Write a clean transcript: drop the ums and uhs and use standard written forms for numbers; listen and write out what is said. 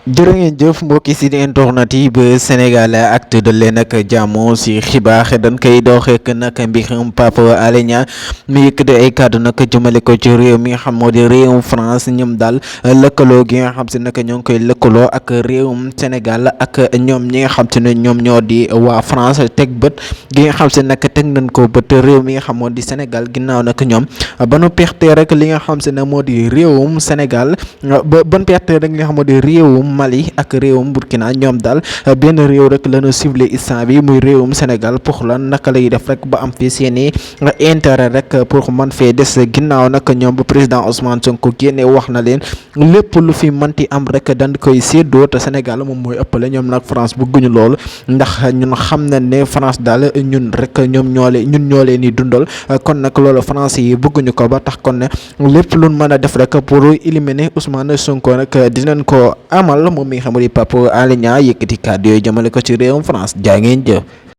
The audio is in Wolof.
jërë ngeen jëf mbokki si internet yi ba Sénégal Actu dal leen ak jàmm si xibaar dañ koy doxeek nag mbirum Pape Alé Niang mi yëkkati ay kàddu nag jëmale ko ci réew mi nga xam moo di réewum France ñoom daal lëkkaloo gi nga xam si nag ñoo ngi koy lëkkaloo ak réewum Sénégal ak ñoom ñi nga xam si ne ñoom ñoo di waa France teg bët gi nga xam si nag teg nañ ko bët réew mi nga xam moo di Sénégal ginnaaw nag ñoom ba nu perte rek li nga xam si ne moo di réewum Sénégal ban perte rek li nga xam moo di réewum Mali ak réewum Burkina ñoom daal benn réew rek lañu ciblé instant bi muy réewum Sénégal pour lan naka lay def rek ba am fi seeni intérêt rek pour man fee des ginnaaw nag ñoom bu président Ousmane Sonko génne wax na leen lépp lu fi manti am rek dañ koy séddoo te Sénégal moom mooy ëppale ñoom nag France bëgguñu loolu ndax ñun xam nañ ne France daal ñun rek ñoom ñoo leen di dundal kon nag loolu France yi bëgguñu ko ba tax kon ne lépp luñ mën a def rek pour éliminer Ousmane Sonko nag dinañ ko amal moom mi nga xam ne Pape Alé Niang yëkkati kàddu yooyu jëmale ko ci réewum France jaa ngeen jëf.